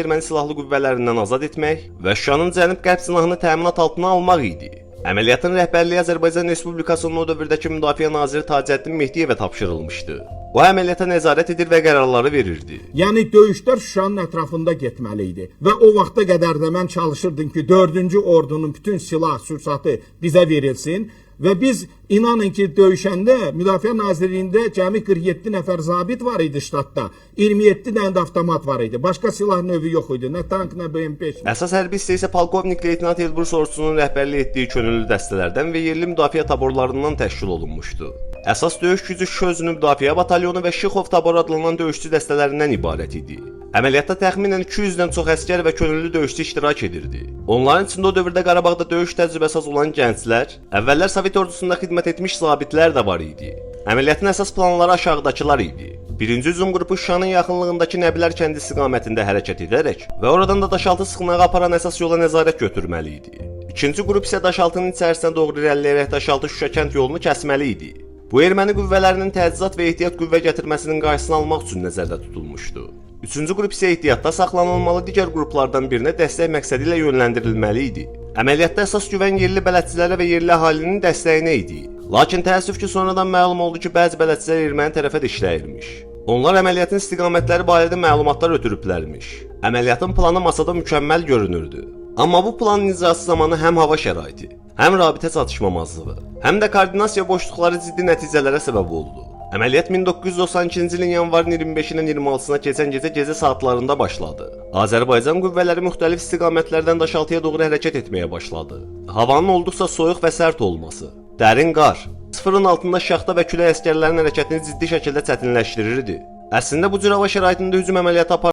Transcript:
Erməni silahlı qüvvələrindən azad etmək və Şuşanın cənub-qərb cinahını təminat altına almaq idi. Əməliyyatın rəhbərliyi Azərbaycan Respublikasının o dövrdəki Müdafiə naziri Tacəddin Mehdiyevə tapşırılmışdı. O əməliyyata nəzarət edir və qərarları verirdi. Yəni döyüşlər Şuşanın ətrafında getməli idi. Və o vaxta qədər də mən çalışırdım ki, 4-cü ordunun bütün silah, sursatı bizə verilsin və biz inanın ki, döyüşəndə Müdafiə Nazirliyində cəmi 47 nəfər zabit var idi ştatda. 27 dənə də avtomat var idi. Başqa silah növü yox idi. Nə tank, nə BMP. Əsas hərbi hissə isə polkovnik leytenant Elbrus Orçunun rəhbərlik etdiyi könüllü dəstələrdən və yerli müdafiə taborlarından təşkil olunmuşdu. Əsas döyüş gücü Şuşa özünü müdafiə batalyonu və Şıxov taboru adlanan döyüşçü dəstələrindən ibarət idi. Əməliyyatda təxminən 200-dən çox əsgər və könüllü döyüşçü iştirak edirdi. Onların içində o dövrdə Qarabağda döyüş təcrübəsi az olan gənclər, əvvəllər Sovet ordusunda xidmət etmiş zabitlər də var idi. Əməliyyatın əsas planları aşağıdakılar idi. Birinci hücum qrupu Şuşanın yaxınlığındakı Nəbilər kəndi istiqamətində hərəkət edərək və oradan da Daşaltı sığınağı aparan əsas yola nəzarət götürməli idi. İkinci qrup isə Daşaltının içərisinə doğru irəliləyərək Daşaltı Şuşa kənd yolunu kəsməli idi. Bu erməni qüvvələrinin təchizat və ehtiyat qüvvə gətirməsinin qarşısını almaq üçün nəzərdə tutulmuşdu. Üçüncü qrup isə ehtiyatda saxlanılmalı digər qruplardan birinə dəstək məqsədi ilə yönləndirilməli idi. Əməliyyatda əsas güvən yerli bələdçilərə və yerli əhalinin dəstəyinə idi. Lakin təəssüf ki, sonradan məlum oldu ki, bəzi bələdçilər erməni tərəfə də işləyirmiş. Onlar əməliyyatın istiqamətləri barədə məlumatlar ötürüblərmiş. Əməliyyatın planı masada mükəmməl görünürdü. Amma bu planın icrası zamanı həm hava şəraiti, həm rabitə çatışmamazlığı, həm də koordinasiya boşluqları ciddi nəticələrə səbəb oldu. Əməliyyat 1992-ci ilin yanvarın 25-dən 26-sına keçən gecə gecə saatlarında başladı. Azərbaycan qüvvələri müxtəlif istiqamətlərdən Daşaltıya doğru hərəkət etməyə başladı. Havanın olduqca soyuq və sərt olması, dərin qar, sıfırın altında şaxta və külək əsgərlərin hərəkətini ciddi şəkildə çətinləşdirirdi. Əslində bu cür hava şəraitində hücum əməliyyatı aparmaq